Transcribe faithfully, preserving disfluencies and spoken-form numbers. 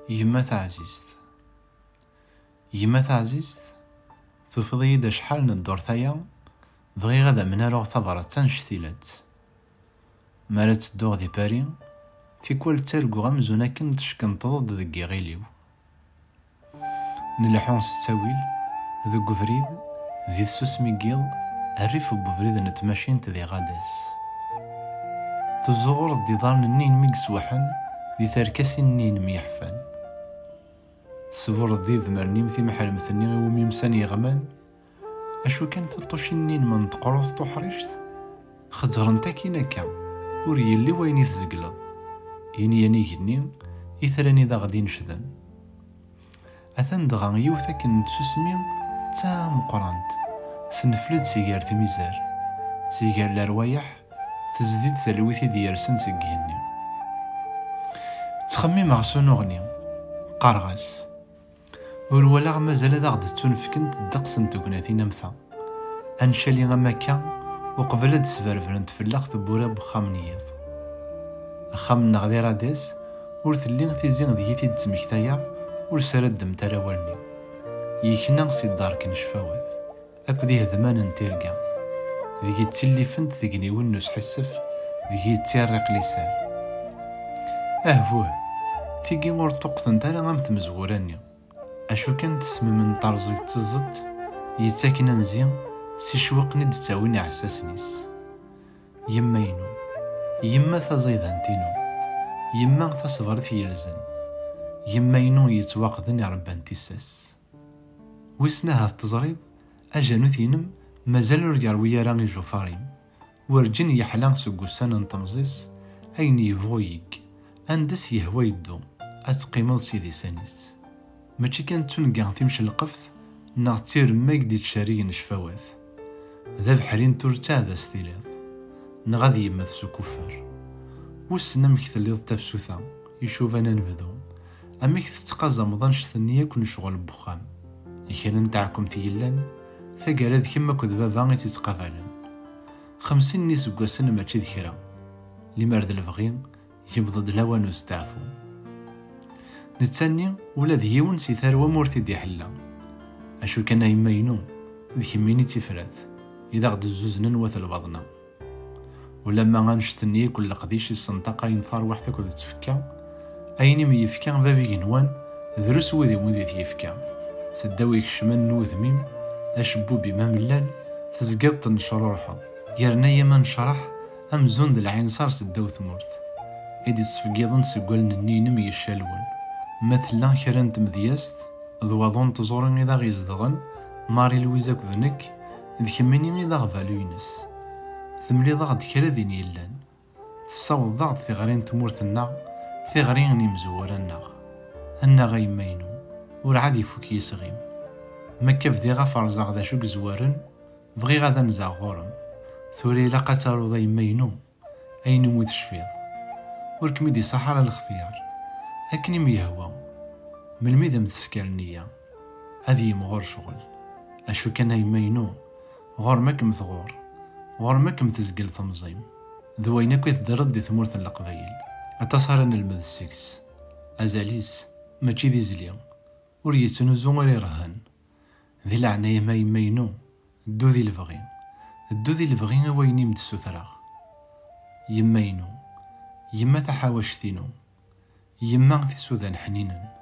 Yemma taɛzizt. Yemma taɛzizt, tufiḍ-iyi-d acḥal n ddurt aya, bɣiɣ ad am-aruɣ tabrat annect-ilat. Mi ara ttedduɣ di Paris, tikwal ttarguɣ amzun akken teckenṭeḍ-d deg iɣil-iw. Nleḥḥu s ttawil deg ubrid, di tsusmi n yiḍ, rrif n ubrid n tmacint di Ɣadas. Tezzuɣreḍ-d iḍarren-nni-inem i yesweḥen di terkasin-nni-inem yeḥfan. Tesbureḍ-d idmaren-im timeḥremt-nni iwumi msan yeɣman, acu kan tiṭṭucin-nni-inem n teqruḍ tuḥrict xezzrent akkin akka, ur yelli wayen i tzegleḍ. Ini-yan igenni, itran i d aɣ-d-inecden. Atan dɣa yiwet akken n tsusmi d tameqqrant, tennefl-d si gar tmizar, si gar lerwayeḥ, tezdi-d talwit i d-yersen seg igenni. Ttxemmimeɣ s unuɣni, qqareɣ-as, ur walaɣ mazal ad aɣ-d-ttunefkent ddeqs n tegnatin am ta. Ad ncali am akka, uqbel ad d-sberbrent fell-aɣ tewwura n wexxam n yiḍ. Axxam-nneɣ di Radès, ur telli tizi deg i t-id-ttmektayeɣ, ur sraddemt ara awal-nni. Yekna si ddark n ccfawat, akked ihedman n tirga. Deg i ttillifent tegniwin n usḥissef, deg i ttirriq lisan. Ahbuh, tigi ur ṭṭuqqtent ara am tmezwura-nni. Acu kan tesmem n terẓeg d tiẓeṭ yettaken anzi si ccwaq-nni d-ttawin iɛessasen-is. Yemma-inu, yemma taẓidant-inu, yemma tasebrit yelzan, yemma-inu yettwaqden irebban tissas. Wissen ahat teẓriḍ, ajanut-inem mazal ur yerwi ara ijufaṛ-im. Werǧin yeḥla seg ussan n temẓi-s, ayen yebɣu yeg, anda s-yehwa yeddu, ad teqqimeḍ s idisan-is. Mačči kan d tunga timcelqeft, neɣ d tiremma i d-ittcerrigen ccfawat. D abeḥri n turtaɛ d as-tiliḍ, neɣ ad yemmet s ukuffer. Wissen amek telliḍ tafsut-a, icuban anebdu, amek tettqazameḍ annect-nni akk n ccɣel n wexxam. Kra n taɛkemt yellan, taggara d kemm akked baba i tt-ittqabalen. Xemsin n yiseggasen mačči d kra. Limer d lebɣi, yewweḍ-d lawan usteɛfu. Netta-nni, ula d yiwen si tarwa-m ur t-id-iḥella. Acu kan a yemma-inu, d kemmini d tifrat, i d aɣ-d-zzuznen wat lbaḍna. Ulamma annect-nni akk n leqdic i ssenṭaqayen tarwiḥt akked tfekka, ayen i m-yefka bab igenwan, drus wid-im wid i t-yefka. Seddaw ikecmen n wudem-im, acebbub-im amellal, tezgiḍ tennecruṛḥeḍ. Yerna yama necraḥ, amzun d lɛinṣer seddaw tmurt, i d-ittfeggiḍen seg wallen-nni-inem yeccalwen. Ma tella kra n tmedyazt, d waḍu n tẓuri i d aɣ-izedɣen, Marie-Louise akked nekk, d kemmini i d aɣbalu-ines. Temliḍ-aɣ-d kra din yellan. Tessawḍeḍ-aɣ-d tiɣri n tmurt-nneɣ, tiɣri n imezwura-nneɣ. Annaɣ a yemma-inu, urɛad ifuk yisɣi-m. Ma akka bdiɣ a ferẓeɣ d acu i yezwaren, bɣiɣ ad anzeɣ ɣur-m. Tura ilaq ad taruḍ a yemma-inu, ayen umi tecfiḍ. Ur kem-id-iṣaḥ ara lextyar. Akken i m-yehwa. Melmi d am-tesker nniya, ad yimɣur ccɣel. Acu kan a yemma-inu, ɣur-m ad kem-tɣur, ɣur-m ad kem-tezgel temẓi-m. D wayen akk i teddreḍ di tmurt n Leqbayel. Aṭas ara nelmed seg-s. Azal-is, mačči d izli. Ur yettnuzu, ur irehhen. Di leɛnaya-m a yemma-inu, ddu di lebɣi. Ddu di lebɣi i wayen i m-d-ssutreɣ. Yemma-inu, yemma taḥawact-inu, yemma tisudan ḥninen.